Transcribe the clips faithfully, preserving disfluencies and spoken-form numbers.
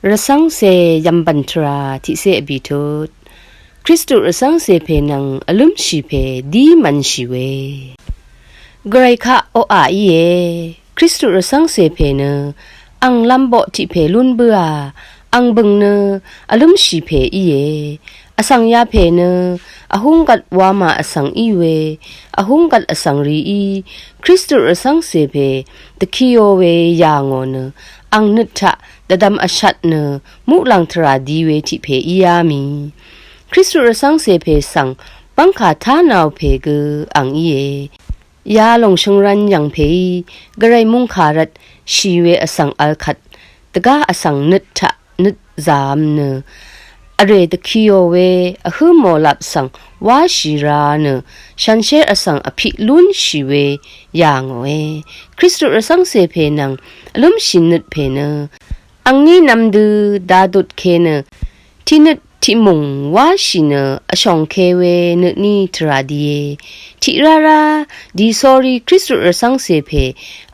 Rvcv́ngcè yv̀mbv̀n tvrà tiqcé vbìtut. Kristu rvcv́ngcè pè nvng vlǿmshì pè dí mv̄nshì we. Gvray kaq oqà íe. Kristu rvcv́ngcè pè nø ang lv̄mboq tiq pè lún bǿà, ang bø̀ng nø vlǿmshì pè íe. Vsvng yapè nø vhúng gvt wamà vsvng í we, vhúng gvt vsvng rìí Kristu rvcv́ngcè pè dvkiò we yà ngò nø ang nøt taq dvdvm vshat nø muqlàng tvrà di we tiq pè íá mì. Kristu rvcv́ngcè pè svng bv́ngkà tánāò pè gø ang íe. Yalòng shø̀ngrv̄n yv̀ng pèí Gvray mungkà rvt shì we vsvng vl kvt dvgá vsvng nøt taq nøt zàvm nø vrè dvkiò we vhǿ mòlap svng wáshì ra nø shanshér vsvng vpiq lúnshì we yà ngòe. Kristu rvcv́ngcè pè nvng vlǿmshì nøt pè nø angní nv̄m dø dadutke nø tiqnøt tiqmùng wáshì nø vshòngke we nøtní tvrà die. Tiqrárá dì sórí Kristu rvcv́ngcè pè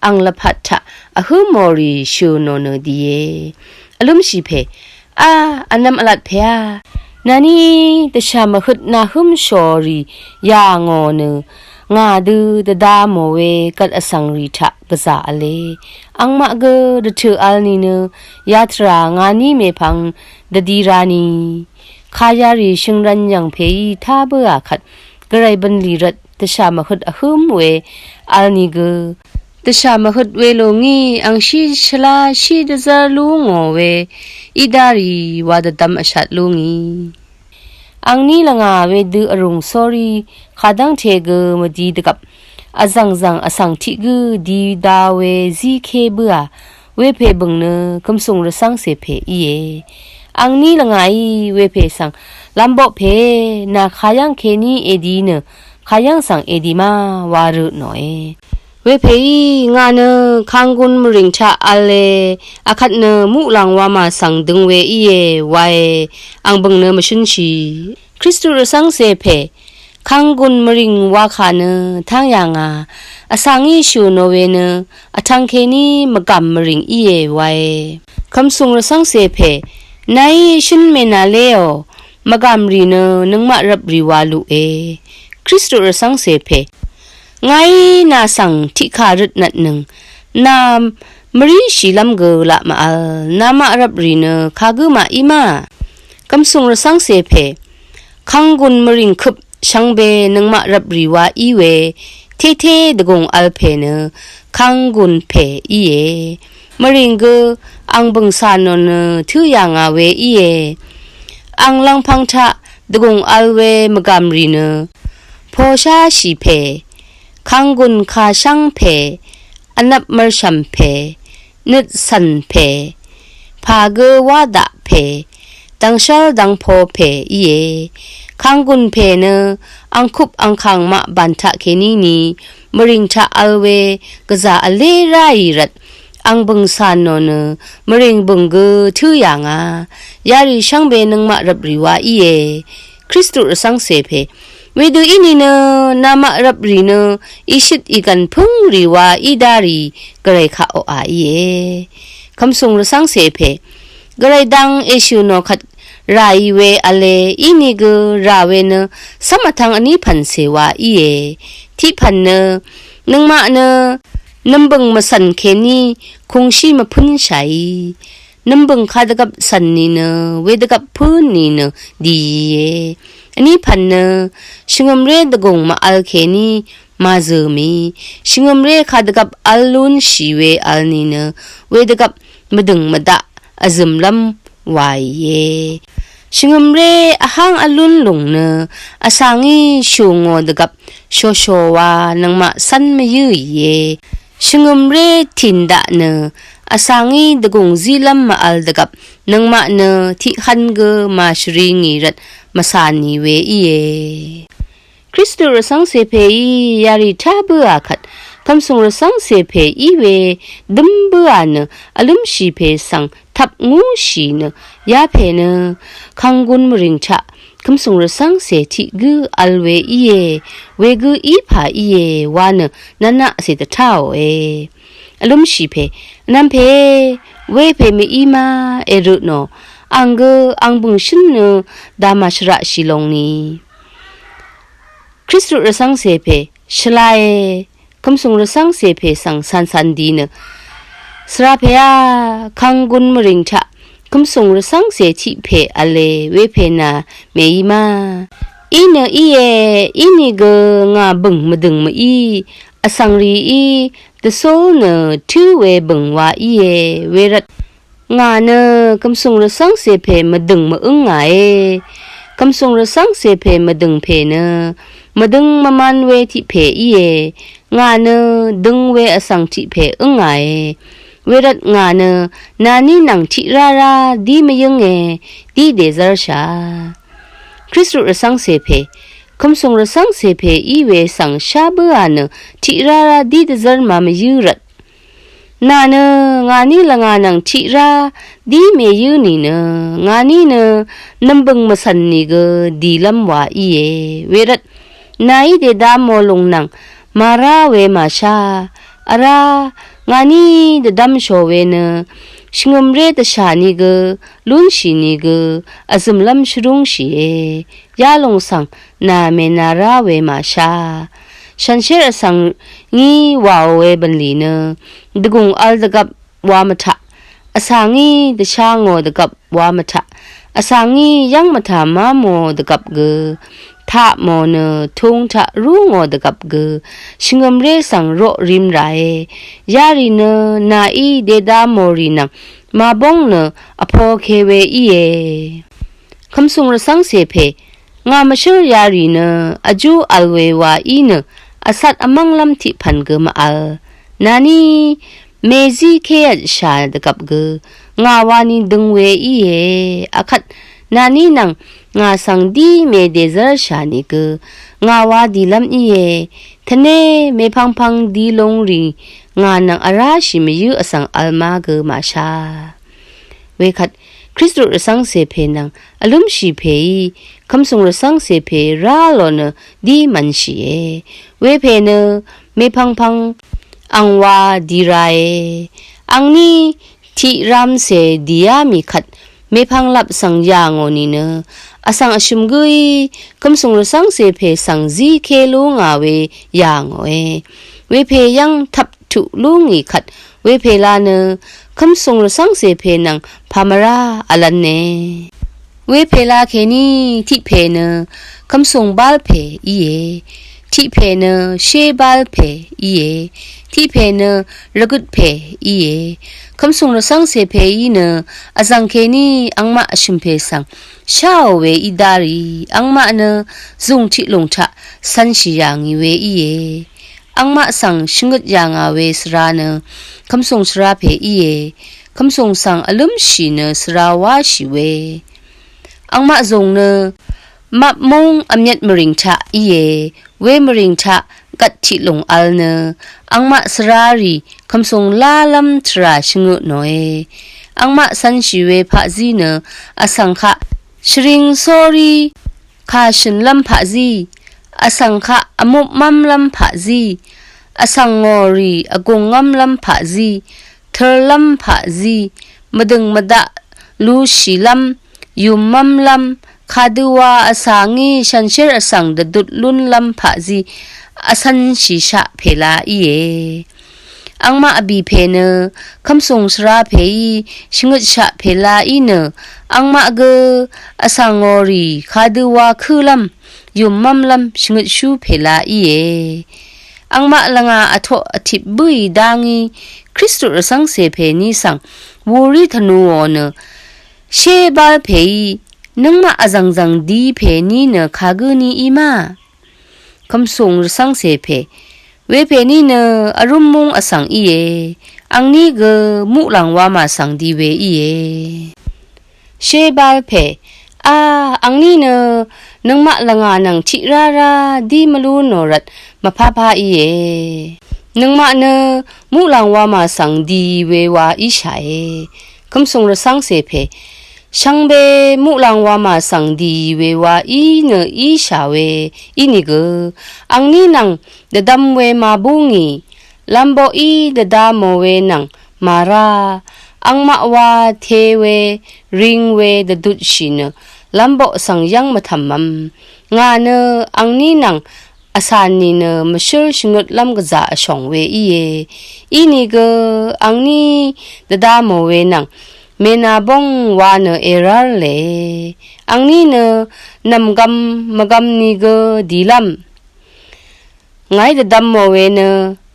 ang lvpat taq vhǿ mòrì shø̀ nò nø die. Vlǿmshì pè, a, vnvm vlat pè a, nàní dvshà mvhøt nàhǿmshòrì yà ngò nø ngà dø dvda mò we gvt vsvng rì taq gvzà v̄le. Angmaq gø dvtø̀ vl nìnø yatvrà ngàní mèpvng dvdi ra nì. Kayarì shø̀ngrv̄n yv̀ng pèí tá bǿà kvt Gvray bø̀nlì rvt dvshà mvhøt vhǿm we vl nìgø dvshà mvhøt welò ngí angshí shvlá shí dvzv́r lú ngò we í dárì wa dvdvm vshat lú ngì. Angní lvngà wedø vrùng sórí kadv́ngte gø mvdi dvgvp vzv̀ngzv̀ng vsvng tiq gǿ di da we zíké bǿà wepè bø̀ng nø kv̀msùng rvcv́ngcè pè íe. Angní lvngàí wepè svng lv̄mboq pè nà kayv́ng kèní èdi nø kayv́ng svng èdi ma wa rø nòe. Wepèí ngà nø kanggun mvrìng taq v̄le, akvt nø muqlàng wamà svng døng we íe wae, ang bø̀ng nø mvshǿnshì. Kristu rvcv́ngcè pè kanggun mvrìng wakà nø táng yà ngà, vsvngí shø̀ nò we nø vtvng kèní mvgàm mvrìng íe wae. Kv̀msùng rvcv́ngcè pè nàí shǿn mènàléò, mvgàmrì nø nøngmaq rvprì wa luqe. Kristu rvcv́ngcè pè ngàí nà svng tiqkà røtnvtnøng nà mvríshìlv́m gø laq mvvl, namaq rvprì nø kagǿ màí ma. Kv̀msùng rvcv́ngcè pè kanggun mvrìng køp shvngbe nøngmaq rvprì wa í we tété dvgùng vl pè nø kanggun pè íe. Mvrìng gø ang bø̀ng cà nò nø tǿ yà ngà we íe. Ang lv́ngpv̄ng taq dvgùng vl we mvgàmrì nø posháshì pè, kanggun kashv́ng pè, vnvp mvrshv̀m pè, nøt cv̀n pè, pà gø wá daq pè, dvngshv́l dvngpo pè íe. Kanggun pè nø angkup angkàng maq bàn taq kèní ni mvrìng taq vl we gvzà vlé ráì rvt ang bø̀ng cà nò nø mvrìng bø̀ng gø tǿ yà ngà. Yarì shvngbe nøngmaq rvprì wa íe. Kristu rvcv́ngcè pè wedø í nìnø namaq rvprì nø ìshøt ìgv̀n pǿngrì wa í dárì Gvray kaq oqà íe. Kv̀msùng rvcv́ngcè pè Gvray dang èshø̀ nò kvt ràì we v̄le, ínìgø rà we nø cv́m vtvng vní pv̀n cè wa íe. Tiq pv̀n nø nøngmaq nø nv̀mbø̀ng mvcv̀n kèní kùngshí mvpǿnshàì. Nv̀mbø̀ng kadvgvp cv̀n nìnø wedvgvp pǿn nìnø dììe. Vní pv̀n nø shvngø̀mré dvgùng mvvl kèní màzø̀ mì. Shvngø̀mré kadvgvp vl lúnshì we vl nìnø wedvgvp mvdø̀ng mvdaq vzø̀mlv́m wàìe. Shvngø̀mré vháng vlún lùng nø vsvngí shù ngò dvgvp shòshò wa nøngmaq cv́n mvyǿìe. Shvngø̀mré tìn daq nø vsvngí dvgùng zílv́m mvvl dvgvp nøngmaq nø tiqhv̄n gø màshvri ngì rvt mvcà nì we íe. Kristu rvcv́ngcè pèí yarì tá bǿà kvt kv̀msùng rvcv́ngcè pè í we dǿm bǿà nø vlǿmshì pè svng tvp ngúshì nø yapè nø kanggun mvrìng taq kv̀msùng rvcv́ngcè tiq gǿ vl we íe, wegǿ í pà íe wa nø nvnaqcè dvtáòe. Vlǿmshì pè vnvm pè Wepè mv-í má èrø nò, ang gø ang bø̀ng shǿn nø dvmà shvraqshì lòng nì. Kristu rvcv́ngcè pè shvlae, kv̀msùng rvcv́ngcè pè svng cv̀ncv̀n di nø, svra pè á, kanggun mvrìng taq kv̀msùng rvcv́ngcè tiq pè v̄le, wepè nà mèí má. Í nø íe, ínìgø ngà bø̀ng mvdø̀ng mv-í, vsvng rìí dvsól nø tǿ we bø̀ng wa íe, wervt ngà nø kv̀msùng rvcv́ngcè pè mvdø̀ng mv-ǿngàe. Kv̀msùng rvcv́ngcè pè mvdø̀ng pè nø mvdøng mvman we tiq pè íe. Ngà nø døng we vsvng tiq pè ǿngàe. Wervt ngà nø nàní nvng tiq rárá dí mvyǿnge, dí dèzv́rshà. Kristu rvcv́ngcè pè, kv̀msùng rvcv́ngcè pè í we svng shá bǿà nø tiq rárá dí dvzv́r màmvyǿ rvt. Nà nø ngàní lvngà nvng tiq rá dí mèyǿ nìnø, ngàní nø nv̀mbø̀ng mvcv̀n nìgø dìlv́m wa íe. Wervt nàí dèda mò lùng nvng màrá we màshá. Vrá ngàní dvdv́mshò we nø shvngø̀mré dvshà nìgø, lúnshì nìgø vzø̀mlv́m shvrúngshìe. Yalòng svng nà mènàrá we màshá. Shànshér vsvng ngí wàò we bv̀nlì nø dvgùng vl dvgvp wa mvtaq, vsvng ngí dvshá ngò dvgvp wa mvtaq, vsvng ngí yv́ng mvtà má mò dvgvp gø, taq mò nø tung taq rú ngò dvgvp gø, shvngø̀mré svng roq rim ràe. Yarì nø nàí dèda mò rì nvng màbóng nø vpo ke we íe. Kv̀msùng rvcv́ngcè pè, ngà mvshǿr yarì nø vjú vl we wa í nø, vcat vmv́nglv́m tiq pv̀n gø mv-vl. Nàní mèzíkévtshà dvgvp gø ngà wani døng we íe. Akvt nàní nvng ngà svng dí mèdèzv́rshà nìgø ngà wa dìlv́m íe. Tvné mèpvngpvng di lung rì ngà nvng vráshì mvyǿ vsvng vl má gø màshá. Wekvt Kristu rvcv́ngcè pè nvng vlǿmshì pèí kv̀msùng rvcv́ngcè pè rá lò nø dí mv̀nshìe. Wepè nø mèpvngpvng angwa di rae. Angní tiq ramcè dìá mì kvt mèpvnglap svng yà ngò nìnø, vsvng vshø̀m gǿí kv̀msùng rvcv́ngcè pè svng zíké lú ngà we yà ngòe. Wepè yv́ng tvp tuq lú ngì kvt wepèla nø kv̀msùng rvcv́ngcè pè nvng pàmvrá vlv̄ne. Wepèla kèní tiq pè nø kv̀msùng bál pè íe. Tiq pè nø shé bál pè íe. Tiq pè nø rvgøt pè íe. Kv̀msùng rvcv́ngcè pè í nø vzv̀ng kèní angmaq vshø̀m pè svng sháò we í dá rì, angmaq nø zùng tiq lùng taq cv̄nshì yà ngì we íe. Angmaq svng shvngøt yà ngà we svra nø kv̀msùng svra pè íe. Kv̀msùng svng vlǿmshì nø svra wáshì we. Angmaq zùng nø mapmúng vmyvt mvrìng taq íe. We mvrìng taq gvt tiq lùng vl nø angmaq svra rì kv̀msùng lálv́m tvrà shvngø nòe. Angmaq cv̄nshì we paqzí nø vsvng kaq shvring sórí kà shø̀nlv́m paqzí, vsvng kaq vmupmv́mlv́m paqzí, vsvng ngò rì vgùngv́mlv́m paqzí, tørlv́m paqzí, mvdø̀ng mvdaq lushìlv́m, yùmmv́mlv́m, kadøwa vsa ngí shànshér vsvng dvdut lúnlv́m paqzí, vcv̄nshìshaq pèla íe. Angmaq vbì pè nø kv̀msùng svra pèí shvngøtshaq pèla í nø, angmaq gø vsvng ngò rì kadøwa kǿlv́m, yùmmv́mlv́m shvngøtshú pèla íe. Angmaq lvngà vtoq vtip bǿì dá ngí Kristu rvcv́ngcè pèní svng wurí tvnuò nø, shé bál pèí nøngmaq vzv̀ngzv̀ng di pèní nø kagǿ ní í ma? Kv̀msùng rvcv́ngcè pè. Wepèní nø vrúm múng vsvng íe. Angní gø muqlàng wamà svng di we íe. Shé bál pè. A, angní nø nøngmaq lvngà nvng tiq rárá dí mvlú nò rvt mvpápá íe. Nøngmaq nø muqlàng wamà svng di we wa íshàe. Kv̀msùng rvcv́ngcè pè. Shvngbe muqlàng wamà svng dì we wa í nø íshà we ínìgø, angní nvng dvdvm we màbú ngì, lamboqí dvda mò we nvng màrá, angmaq wa te we ring we dvdutshì nø lv́mboq svng yv́ng mvtv̀mv̄m. Ngà nø angní nvng vsàn nìnø mvshǿl shvngøtlv́m gvzà vshòng we íe. Inìgø angní dvda mò we nvng mènàbóng wa nø èrárlè. Angní nø nv̀mgvm mvgvm nìgø dìlv́m. Ngàí dvdvm mò we nø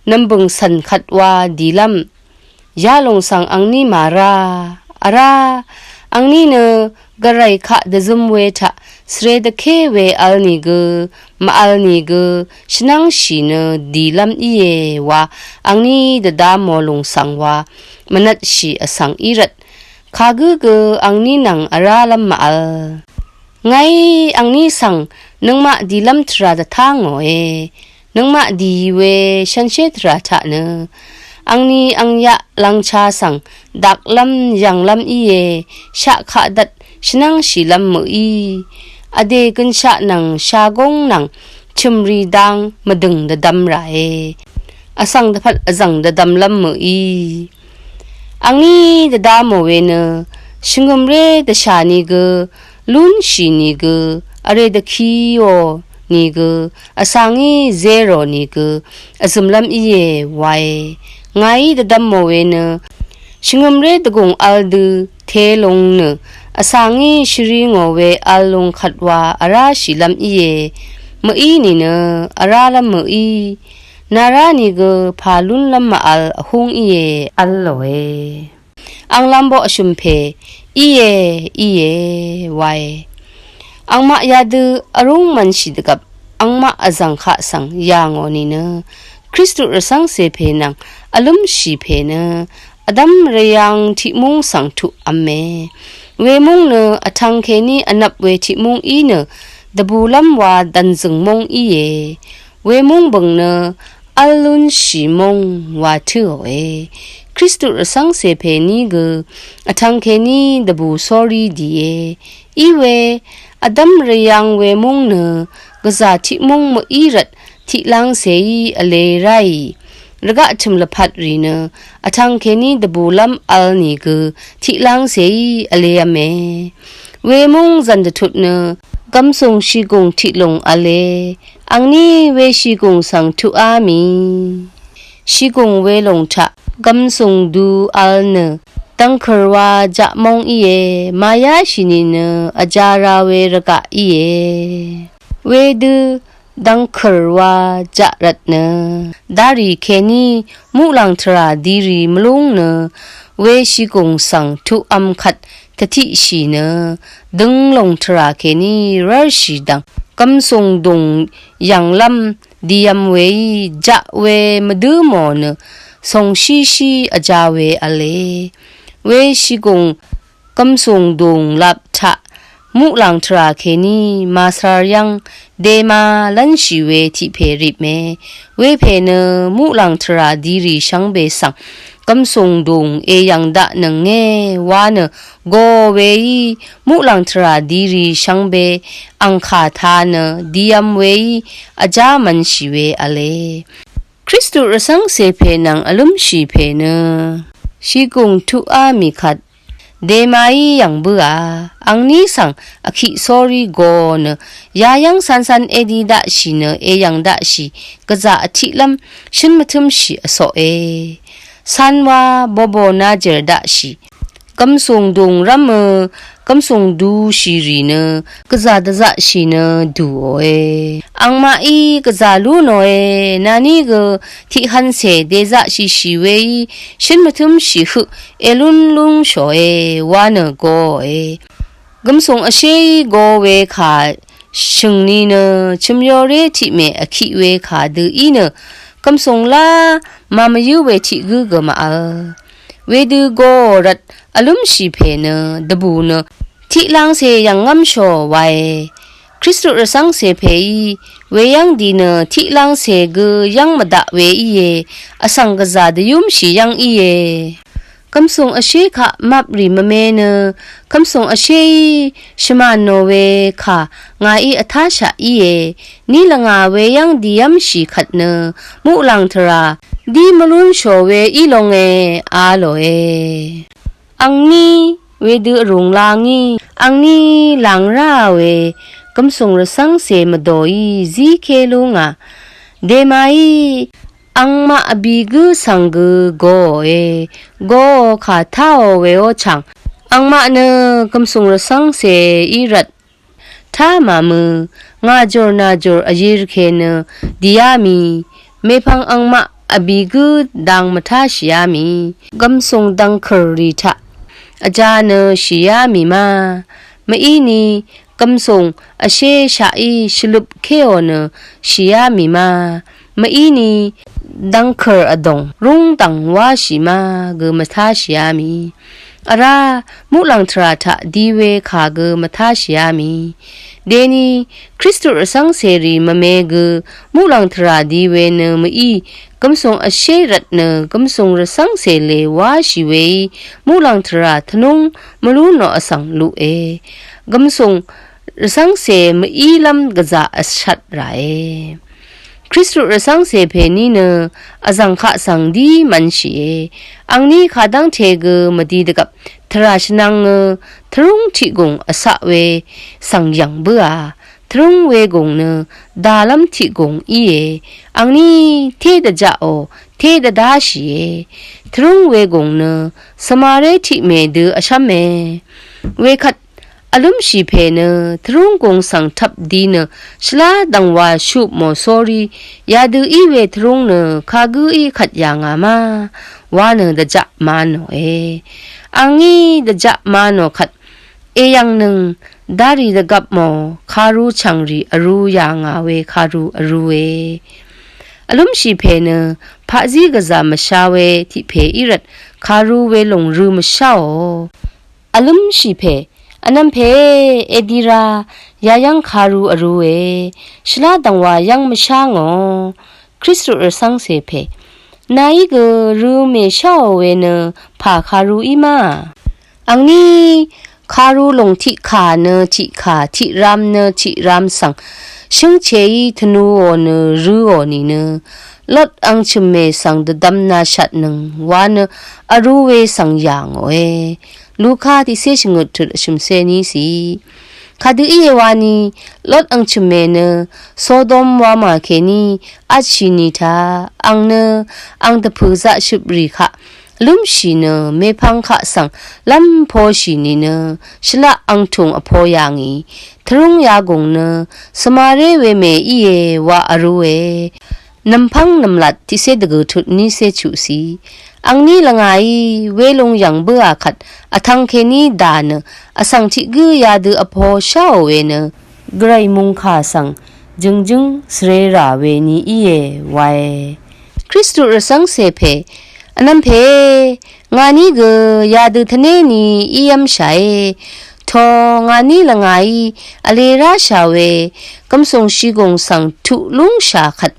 nv̀mbø̀ng cv̀n kvt wa dìlv́m. Yalòng svng angní màrá. Vrá angní nø gvray kaq dvzøm we taq svre dvké we vl nìgø mvvl nìgø shvnv́ngshì nø dìlv́m íe wa angní dvda mò lùng svng wa mvnvtshì vsvng í rvt. Kagǿ gø angní nvng vrálv́m mvvl. Ngàí angní svng nøngmaq dìlv́m tvrà dvtá ngòe. Nøngmaq dìì we shànshér tvrà taq nø angni angyaq lvngcha svng daklv́m yv̀nglv́m íe. Shaq kaq dvt shvnv́ngshìlv́m mø̀í. Vdè gønshaq nvng shagóng nvng chø̀mrì dang mvdø̀ng dvdvm ràe. Vsvng dvpvt vzv̀ng dvdvmlv́m mø̀í. Angní dvda mò we nø shvngø̀mré dvshà nìgø lúnshì nìgø vrè dvkiò nìgø vsvngí zerò nìgø vzø̀mlv́m íe wae. Ngàí dvdvm mò we nø shvngø̀mré dvgùng vl dø te lung nø vsvngí shvri ngò we vl lung kvt wa vráshìlv́m íe. Mø̀í nìnø vrálv́m mø̀í. Nàrá nìgø pà lúnlv́m mvvl vhúng íe v́l lòe. Ang lv́mboq shø̀m pè íe íe wae. Angmaq yadø vrúng mv̄nshì dvgvp angmaq vzv̀ng kaq svng yà ngò nìnø Kristu rvcv́ngcè pè nvng vlǿmshì pè nø vdv́m rvyang tiqmúng svng tuqv̄me. Wemúng nø vtvng kèní vnvp we tiqmúng í nø dvbùlv́m wa dv̀nzø̀ng múng íe. Wemúng bø̀ng nø v́l lúnshì múng wa tǿòe. Kristu rvcv́ngcè pèní gø vtvng kèní dvbù sórí dìe. Iwe vdv́m rvyang wemúng nø gvzà tiqmúng mø̀í rvt tiqlangcèí vle ráì. Rvgaq tø̀m lvpat rì nø vtvng kèní dvbùlv́m vl nìgø tiqlangcèí vlev̄me. Wemúng zv̀n dvtut nø gv̀msùng shìgùng tiqlùng v̄le. Angní weshìgùng svng tuqá mì. Shìgùng welùng taq gv̀msùng du vl nø dvngkø̀r wa jaq móng íe. Màyáshì nìnø vjara we rvgaq íe. Wedø dvngkø̀r wa jaq rvt nø darì kèní muqlàng tvrà dirì mvlúng nø weshìgùng svng tuqv̄m kvt tvtiqshì nø dønglùng tvrà kèní rv́rshì dv̀ng gv̀msùng dùng yv̀nglv́m dìv̄m weí jaq we mvdǿ mò nø sòngshíshí vjā we v̄le. Weshìgùng gv̀msùng dùng lap taq muqlàng tvrà kèní màsvr yv́ng dema lv́nshì we tiq pè ripme. Wepè nø muqlàng tvrà dirì shvngbe svng gv̀msùng dùng èyv̀ng daqnø̀nge wa nø go weí muqlàng tvrà dirì shvngbe angkà tā nø dìv̄m weí vjá mv̄nshì we v̄le. Kristu rvcv́ngcè pè nvng vlǿmshì pè nø shìgùng tuqá mì kvt demaí yv̀ng bǿà. Angní svng vkiq sórí go nø yayv́ng cancan edi daqshì nø èyv̀ng daqshì gvzà vtiqlv́m shǿn mvtǿmshì vsoqe. Canwa bobo najèr daqshì gv̀msùng dùng rv́mø gv̀msùng dushì rì nø gvzà dvzaqshì nø dùòe. Angmaqí gvzà lú nòe. Naní gø tiqhvncè dèzaqshìshì weí shǿn mvtǿmshì høq èlún lúngshòe wa nø goòe. Gv̀msùng vshéí go we kà shø̀ngni nø chø̀myoré tiqmè vkiq we kà dø í nø gv̀msùng lá màmvyǿ we tiq gǿ gø màvl. Wedø goò rvt vlǿmshì pè nø dvbù nø tiqlangcè yv̀ngv́mshò wae. Kristu rvcv́ngcè pèí weyv́ng dì nø tiqlangcè gø yv́ng mvdaq we íe. Vsvng gvzà dvyúmshì yv́ng íe. Kvmsùng vshé kaq maprì mvme nø kvmsùng vshéí shvmànò we kà ngàí vtáshaq íe. Ní lvngà weyv́ng dìv́mshì kvt nø muqlàng tvrà dí mvlúnshò we í longe a lòe. Angní wedø vrùng la ngí, angní làng ráà we gv̀msùng rvcv́ngcè mvdòí zíké lú ngà. Dèmàí angmaq vbì gǿ svng gø goòe, goò kà táò weó chàng. Angmaq nø gv̀msùng rvcv́ngcè í rvt tá màmø, ngà jòr nà jòr vyirke nø dìá mì, mèpvng angmaq vbì gǿ dang mvtáshìá mì, gv̀msùng dvngkø̀r rì taq vjā nø shìá mì ma, mvíni gv̀msùng vshéshaqí shvløp kéò nø shìá mì ma, mvíni dvngkø̀r vdòng rúngdv̀ng wáshì ma gø mvtáshìá mì. Vrá muqlàng tvrà taq di we kà gø mvtáshìá mì. Deni Kristu rvcv́ngcèrì mvme gø muqlàng tvrà di we nø mví, gv̀msùng vshé rvt nø gv̀msùng rvcv́ngcè lè wáshì weí muqlàng tvrà tvnúng mvlú nò vsvng luqe. Gv̀msùng rvcv́ngcè mvílv́m gvzà vshat ràe. Kristu rvcv́ngcè pèní nø vzv̀ng kaq svng dí mv̄nshìe. Angní kadv́ngte gø mvdi dvgvp tvrà shvnvng nø tvrúng tiq gùng vcaq we svng yv̀ng bǿà. Tvrúng we gùng nø dàlv́m tiq gùng íe. Angní té dvjaqò, té dvdáshìe. Tvrúng we gùng nø svmaré tiq mè dø vshv́me. Wekvt vlǿmshì pè nø tvrúng gùng svng tvp di nø shvlá dv̀ngwà shupmò sórí, yadø í we tvrúng nø kagǿí kvt yà ngà ma wa nø dvjaq ma nòe. Angí dvjaq ma nò kvt èyv̀ngnøng darì dvgvpmò karu chv̀ngrì vrū yà ngà we karu vrūe. Vlǿmshì pè nø paqzí gvzà mvsha we tiq pè í rvt karu we lùng rø mvsháò. Vlǿmshì pè, vnvm pè, èdi ra, yayv́ng karu vrūe, shvlá dv̀ngwà yv́ng mvshá ngò. Kristu rvcv́ngcè pè, nàí gø rø mèsháò we nø pà karu í ma. Angní karu lùng tiqkà nø tiqkà, tiqram nø tiqram svng shǿngcheí tvnuò nø røò nìnø, Lot ang chø̀mmè svng dvdvm nashatnøng wa nø vrū we svng yà ngòe. Luka tiqcé shvngøt tut vshø̀mcé nícì. Kadø íe wani, Lot ang chø̀mmè nø Sodom wamà kèní vtshì nì taq, ang nø ang dvpø̀ zaqshøp rì kaq vlǿmshì nø mèpvng kaq svng lv́m poshì nìnø, shvlaq ang tùng vpo yà ngì, tvrúng yagùng nø svmaré we mè íe wa vrūe. Nv̀mpv́ng nv̀mlat tiqcé dvgø̀ tut nícé chuqcì. Angní lvngàí welung yv̀ng bǿà kvt vtvng kèní dà nø vsvng tiq gǿ yadø vpo sháò we nø, gvray mungkà svng jø̀ngjǿng svrerà we ni íe wae. Kristu rvcv́ngcè pè, vnvm pè, ngàní gø yadø tvné ni ív́mshàe. To ngàní lvngàí vlē ráshà we gv̀msùng shìgùng svng tuq lúngshà kvt,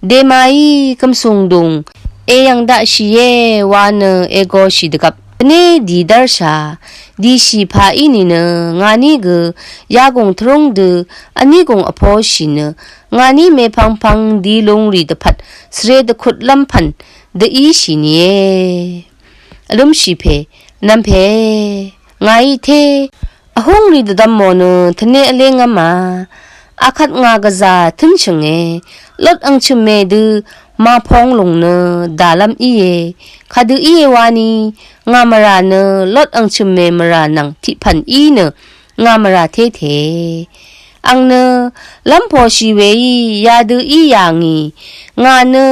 dèmàí gv̀msùng dùng èyv̀ng daqshìe wa nø ègoshì dvgvp tvné dì dv́rshà. Dìshì pà í nìnø ngàní gø yagùng tvrúng dø vní gùng vposhì nø, ngàní mèpvngpvng di lung rì dvpvt svre dvkutlv́m pv̀n dø íshì nìe. Vlǿmshì pè, vnvm pè, ngàí té vhúng rì dvdvmò nø tvné vlé ngv́mà. Akvt ngà gvzà tǿnshø̀nge. Lot ang chø̀mmè dø màpong lùng nø dàlv́m íe. Kadø íe wani, ngà mvrà nø Lot ang chø̀mmè mvrà nvng tiqpv̀n í nø ngà mvrà téte. Ang nø lv́m poshì weí yadø í yà ngì. Ngà nø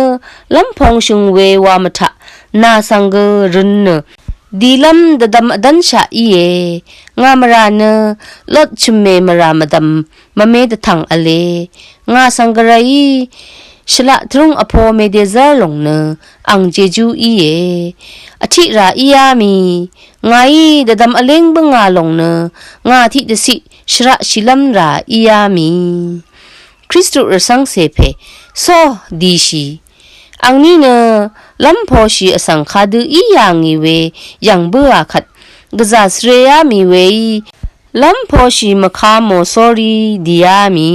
lv́m pongshø̀ng we wa mvtaq nà svng gø røn nø dìlv́m dvdvm vdv́nshaq íe. Ngà mvrà nø Lot chø̀mmè mvrà mvdv̀m mvme dvtv̀ng v̄le. Ngà svng gvrayí shvlaq tvrúng vpo mèdèzv́r lòng nø ang jejú íe. Vtiqrà íá mì. Ngàí dvdvm vléng bǿngà lòng nø ngà tiqdvciq shvraqshìlv́m rà íá mì. Kristu rvcv́ngcè pè, só dìshì. Angní nø lv́m poshì vsvng kadø í yà ngì we yv̀ng bǿà kvt, gvzà svreá mì weí lv́m poshì mvka mò sórí dìá mì.